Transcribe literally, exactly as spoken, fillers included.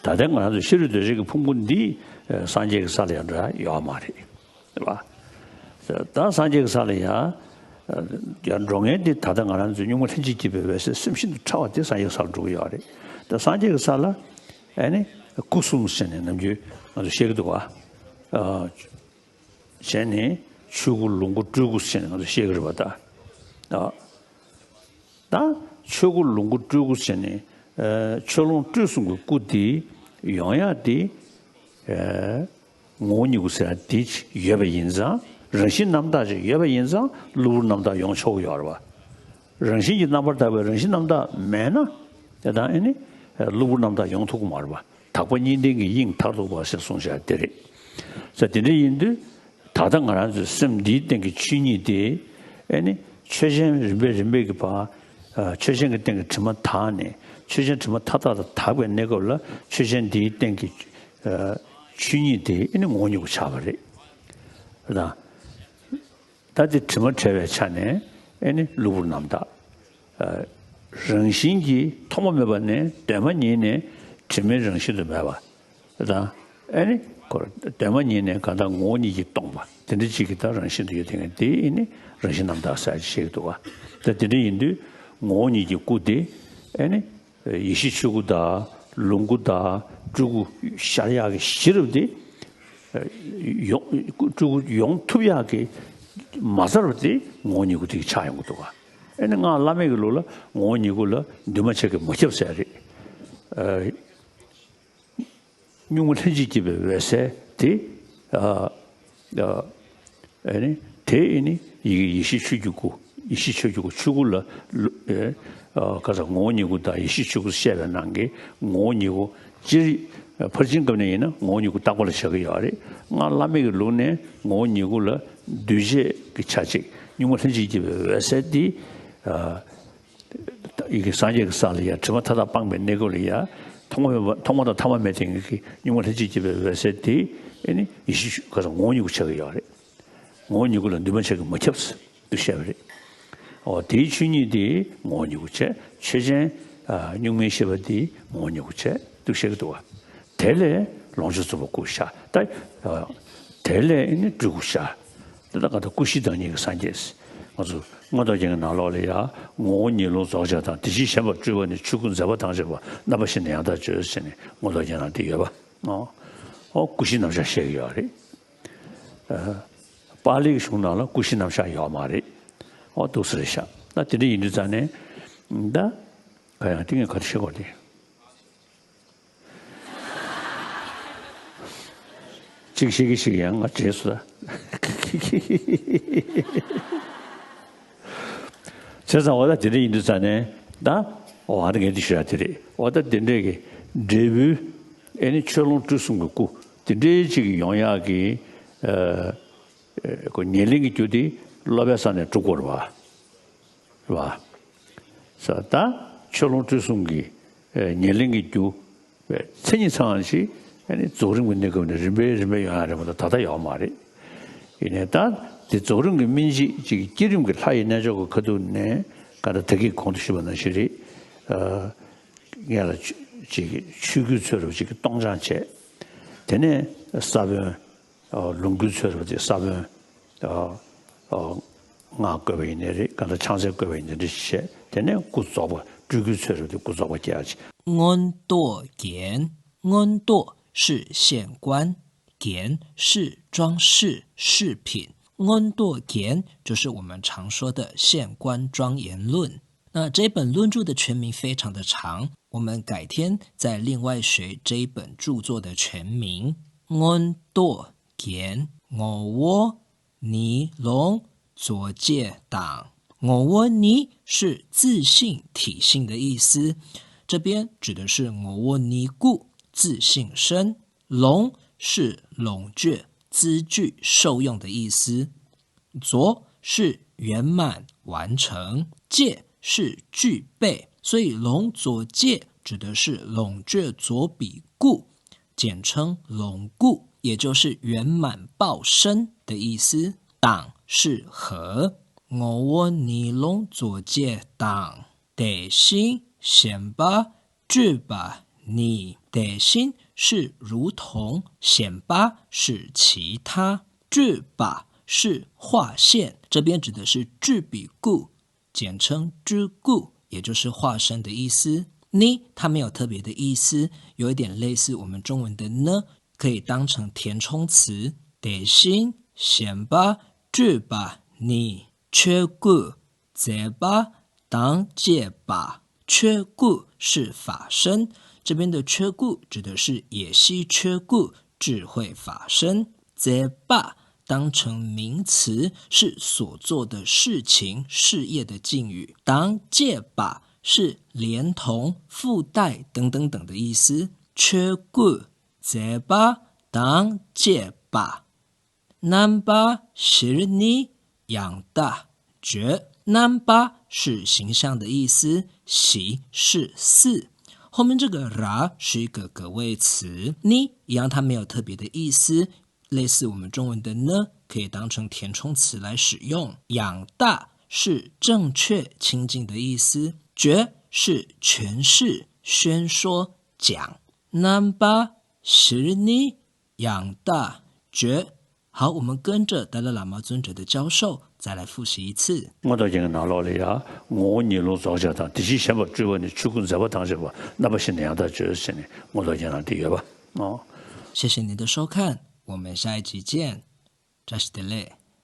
ད་ལྟ་ང་རང་ཚོ་ཤེས་རིག་འདོད་སྲེད་ཀྱི་ཕུང་པོ་འདི་སངས་རྒྱས་ཀྱི་ས་ལ་ཡང་འགྲོ་ཡ་ཡོད་མ་རེད། རེད་པ། ད་སངས་རྒྱས་ཀྱི་ས་ལ་ཡང་ཡང་འགྲོ་མཁན་འདི་ད་ལྟ་ང་རང་ཚོའི་གཉུག་མ་ལྷན་ཅིག་སྐྱེས་པའི་འོད་གསལ་སེམས་ཤིན་ཏུ་ཕྲ་བ་དེ་སངས་རྒྱས་ཀྱི་ས་ལ་འགྲོ་གི་ཡོད་རེད། ད་སངས་རྒྱས་ཀྱི་ས་ལ་ཨ་ནི་སྐུ་གསུམ་ཟེར་ནས་ནམ་རྒྱུན་ང་ཚོ་བཤད་ཀྱི་འདུག་ག་བྱས་ནས་ཆོས་སྐུ་ལོངས་སྐུ་སྤྲུལ་སྐུ་ཟེར་ནས་ང་ཚོ་བཤད་ཀྱི་རེད་པ། ད་ད་ཆོས་སྐུ་ལོངས་སྐུ་སྤྲུལ་སྐུ་ཟེར་ནས་ཆོས་ལོངས་སྤྲུལ་གསུམ་གྱི་སྐུ་དེ་ཡོང་ཡག་དེ་ངོ་བོ་ཉིད་སྐུ་ཟེར་ཡག་དེ་ཡོད་པ་ཡིན་ཙང་། རང་བཞིན་རྣམ་དག་ཅིག་ཡོད་པ་ཡིན་ཙང་གློ་བུར་རྣམ་དག་ཡོང་ཆོག་གི་ཡོད་རེད་པ། རང་བཞིན་གྱིས་རྣམ་པར་དག་པའི་རང་བཞིན་རྣམ་དག་མེད་ན་དེ་དང་ཨ་ནི་གློ་བུར་རྣམ་དག་ཡོང་ཐུབ་ཀྱི་མ་རེད་པ། དག་པ་གཉིས་ལྡན་གྱི་དབྱིངས་མཐར་ཐུག་པ་ཞེས་གསུངས་བཞག་དེ་རེད། ས་དེ་འདྲ་ཡིན་དུས་ད་ལྟ་ང་རང་ཚོའི་སེམས་འདིའི་སྟེང་གི་ཆོས་ཉིད་དེ་ཨ་ནི་ཆོས་ཅན་རིམ་པས་རིམ་པས་ཀྱི་བར་ཆོས་ཅན་གྱི་སྟེང་གི་དྲི་མ་དག་ནས་ཆོས་ཅན་དྲི་མ་མཐའ་དག་ཏུ་དག་པའི་གནས་སྐབས་ལ་ཆོས་ཅན་འདིའི་སྟེང་གི་ཆོས་ཉིད་དེ་ཨ་ནི་ངོ་བོ་ཉིད་སྐུ་ཆགས་པ་རེད། ད་དེ་དྲི་མ་བྲལ་བའི་ཆ་ནས་ཨེ་ནི་གློ་བུར་རྣམ་དག་རང་བཞིན་གྱིས་ཐོག་མ་མེད་པ་ནས་གདོད་མ་ཉིད་ནས་དྲི་མའི་རང་བཞིན་དུ་མེད་པ་དང་། ཨེ་ནི་ཁོ་གདོད་མ་ཉིད་ནས་གང་ལྟར་ངོ་བོ་ཉིད་ཀྱིས་སྟོང་པ་དེ་འདྲ་ཅིག་གི་ད་རང་བཞིན་དུ་ཡོད་དེ་ངས་དེ་ཨེ་ནི་རང་བཞིན་རྣམ་དག་ཟེར་ཅིག་བཤད་ཀྱི་འདུག་ག་ད་དེ་འདྲ་ཡིན་དུས་ངོ་བོ་ཉིད་ཀྱི་སྐུ་དེ་ཨེ་ནི། ཡེ་ཤེས་ཆོས་སྐུ་དང་ལོངས་སྐུ་དང་སྤྲུལ་སྐུ་ཤར་ཡག་གི་གཞི་རུ་དེ་ཡོང་སྤྲུལ་སྐུ་ཡོང་ཐུབ་ཡག་གི་མ་རྩ་རུ་དེ་ངོ་བོ་ཉིད་སྐུ་དེ་ཆགས་ཡོང་གི་འདུག་ག་ཨེ་ནི་སྔགས་བླ་མེད་ཀྱི་ལུགས་ལ་ངོ་བོ་ཉིད་སྐུ་ལ་འདུས་མ་བྱས་ཀྱིས་མ་ཁྱབ་ཟེར་རེད། གཉུག་མ་ལྷན་ཅིག་སྐྱེས་པའི་འོད་གསལ་དེ། ཨ་ཨ་ཨེ་ནི་དེ་ཨེ་ནི་ཡི་གེ་ཡེ་ཤེས་ཆོས་ཀྱི་སྐུ། ཡེ་ཤེས་ཆོས་ཀྱི་སྐུ་ཆོས་སྐུ་ལ་ལུ་ཨེ་ཨ་ག་ས་ངོ་བོ་ཉིད་སྐུ་དང་ཡེ་ཤེས་ཆོས་སྐུ་བཤད་པའི་ནང་གི་ངོ་བོ་ཉིད་སྐུ་སྤྱིར་ཕར་ཕྱིན་སྐབས་ནས་ཡིན་ན་ངོ་བོ་ཉིད་སྐུ་བརྟག་པ་ལ་བཞག་གི་ཡོད་རེད། སྔགས་བླ་མེད་ཀྱི་ལུགས་ནས་ངོ་བོ་ཉིད་སྐུ་ལ་འདུས་བྱས་ཀྱི་ཆ་གཅིག་གཉུག་མ་ལྷན་ཅིག་སྐྱེས་པའི་འོད་གསལ་དེ། ཨ་ཡི་གེ་སངས་རྒྱས་ཀྱི་ས་ལ་ཡ་དྲི་མ་མཐའ་དག་སྤངས་པའི་གནས་སྐབས་ལ་ཡ་ཐོག་མ་མེད་པ་ཐོག་མ་དང་ཐ་མ་མེད་དེ་གི་གཉུག་མ་ལྷན་ཅིག་སྐྱེས་པའི་འོད་གསལ་དེ་ཨེ་ནི་ཡེ་ཤེས་ག་ས་ངོ་བོ་ཉིད་སྐུ་ཆགས་ཀྱི་ཡོད་རེད། ངོ་བོ་ཉིད་སྐུ་ལ་འདུས་མ་བྱས་ཀྱིས་མ་ཁྱབ་ཟེར་དུ་བཤད་པ་རེད། འོ་དེའི་ཆོས་ཉིད་དེ་ངོ་བོ་ཉིད་སྐུ་བྱས། ཆོས་ཅན་གཉུག་མའི་ཤེས་པ་དེ་ངོ་བོ་ཉིད་སྐུ་བྱས་དུ་བཤད་ཀྱི་འདུག་བ། དེ་ལས་ལོངས་སྤྱོད་རྫོགས་པ་སྐུ་ཤར། ད་དེ་ལས་ཨེ་ནི་སྤྲུལ་སྐུ་ཤར། དེ་ལ་ག་ད་སྐུ་བཞི་བདག་ཉིད་ཀྱི་སངས་རྒྱས། ང་ཚོ་མངོན་རྟོགས་རྒྱན་གྱི་ནང་ལོགས་ལ་ཡ་ངོ་བོ་ཉིད་ལོངས་རྫོགས་བྱ་དང་། དེ་བཞིན་གཞན་པར་སྤྲུལ་པ་ནི། ཆོས་སྐུ་མཛད་པ་དང་བཅས་པ། རྣམ་པ་བཞི་ནི་ཡང་དག་བརྗོད་ཟེར་ནས་མངོན་རྟོགས་རྒྱན་ནང་དེ་ཡོད་པ། ཨོ་ཨོ་སྐུ་བཞིའི་རྣམ་གཞག་བཤད་ཀྱི་ཡོད་རེད། ཨ་པཱ་ལིའི་གཞུང་ནང་ལ་སྐུ་བཞིའི་རྣམ་གཞག་ཡོད་མ་རེད། ཨོ་འདུག་སེ་རེད་ཤག་ད་དེ་འདྲ་ཡིན་དུས་ཙང་ནས་ད་ག་ཡང་དེ་ངས་ག་རེ་བཤད་དགོས་དེ། གཅིག་བཤད་ཀྱི་ཞིག་ཡང་ང་བྲེལ་སོང་ད། བྱས་ཙང་འོ་ད་དེ་འདྲ་ཡིན་དུས་ཙང་ནས་ད་འོ་ཨ་ནི་ངས་འདི་ཞུ་ཡ་དེ་རེད། འོ་ད་དེ་འདྲས་ཀྱི་འབྲས་བུ་ཨེ་ནི་ཆོས་ལོངས་སྤྲུལ་གསུམ་གྱི་སྐུ་དེ་འདྲས་ཅིག་ཡོང་ཡག་གི་ཨ་ཨ་ཁོ་ཉེར་ལེན་གྱི་རྒྱུ་དེ་སློབ་པའི་ས་ནས་སྒྲུབ་དགོས་རེད་བ། རེད་བ། ས་ད་ཆོས་ལོངས་སྤྲུལ་གསུམ་གྱི་ཨེ་ཉེར་ལེན་གྱི་རྒྱུ་མཚན་ཉིད་ཚང་ཞིག་ཨ་ནི་རྫོགས་རིམ་གྱི་གནས་སྐབས་ནས་རིམ་པས་རིམ་པས་ཡོང་ཡ་རེད་མ་གཏོགས་ད་ལྟ་ཡོད་མ་རེད། ཡིན་ནའི་ད་དེ་རྫོགས་རིམ་གྱི་སྨིན་བྱེད་ཅིག་བསྐྱེད་རིམ་གྱི་ལྷ་ཡི་རྣལ་འབྱོར་གྱི་ཁ་ཐུག་ནས་ག་ད་ད་གིན་གོང་དུ་ཞུས་པ་ནང་བཞིན་རེད། ཨ་ངས་ལ་ཅིག་ཆོས་སྐུའི་ཚུལ་རུ་ཅིག་གཏོང་སྦྱང་བྱས། དེ་ནས་ས་བོན། ཨ་ལོངས་སྐུའི་ཚུལ་རུ་དེ་ས་བོན། ཨ་ཨ་སྔགས་བཀོད་པ་ཡིན་ནའི་རེད། གང་ལྟར་ཕྱག་འཚལ་བཀོད་པ་ཡིན་ནའི་རེད་བྱས། དེ་ནས་སྐུ་རྫོགས་པ་སྤྲུལ་སྐུའི་ཚུལ་རུ་དེ་སྐུ་རྫོགས་པ་སྐྱེ་ཡ་ཅིག་མངོན་རྟོགས་རྒྱན། མངོན་རྟོགས་是现观，རྒྱན是装饰饰品。མངོན་རྟོགས་རྒྱན就是我们常说的现观庄严论。那这本论著的全名非常的长，我们改天再另外学这一本著作的全名。མངོན་རྟོགས་རྒྱན། ངོ་བོ་ཉིད་ལོངས་རྫོགས་བྱེད་དང་། ངོ་བོ་ཉིད是自性体性的意思，这边指的是ངོ་བོ་ཉིད་སྐུ自性身，ལོངས是ལོངས་སྤྱོད资具受用的意思，རྫོགས是圆满完成，བྱེད是具备，所以་ལོངས་རྫོགས་བྱེད指的是་ལོངས་སྤྱོད་རྫོགས་པའི་སྐུ，简称་ལོངས་སྐུ，也就是圆满报身的意思。དང是和，ངོ་བོ་ཉིད་ལོངས་རྫོགས་བྱེད་དང་། དེ་བཞིན་གཞན་པར་སྤྲུལ་པ་ ནི། དེ་བཞིན是如同། གཞན་པ是其他། 撌པ是划线，这边指的是撌པའི搿，简称撌搿，也就是划线的意思。ནི它没有特别的意思，有一点类似我们中文的呢，可以当成填充词。དེ་བཞིན། གཞན་པ། 撌པ། ནི། 撌搿། མཛེས་པ། དང་བཅས་པ། 撌搿是法身，这边的 撌搿指的是也西 撌搿，智慧法身。 མཛེས་པ当成名词，是所做的事情、事业的敬语。 དང་བཅས་པ是连同、附带等等等的意思。 ཆོས་སྐུ། མཛེས་པ། དང་བཅས་པ། རྣམ་པ་བཞིར་ནི་ཡང་དག་བརྗོད། རྣམ་པ是形象的意思，བཞི是四。后面这个ར是一个格位词，ནི一样它没有特别的意思，类似我们中文的呢，可以当成填充词来使用。ཡང་དག是正确、清净的意思，བརྗོད是诠释、宣说、讲。རྣམ་པ་བཞིར་ནི་ཡང་དག་བརྗོད། 好，我们跟着达赖喇嘛尊者的教授再来复习一次。མངོན་རྟོགས་རྒྱན་གྱི་ནང་ལོགས་ལ་ཡང་ངོ་བོ་ཉིད་ལུང་རྫོགས་བྱ་དང་དེ་བཞིན་གཞན་པར་སྤྲུལ་པ་ནི་ཆོས་སྐུ་མཛེས་པ་དང་བཅས་པ་རྣམ་པ་བཞི་ནི་ཡང་དག་བརྗོད་ཟེར་ནས་མངོན་རྟོགས་རྒྱན་ནང་དེ་ཡོད་པ། ཨོ། 谢谢您的收看，我们下一集见。བཀྲ་ཤིས་བདེ་ལེགས།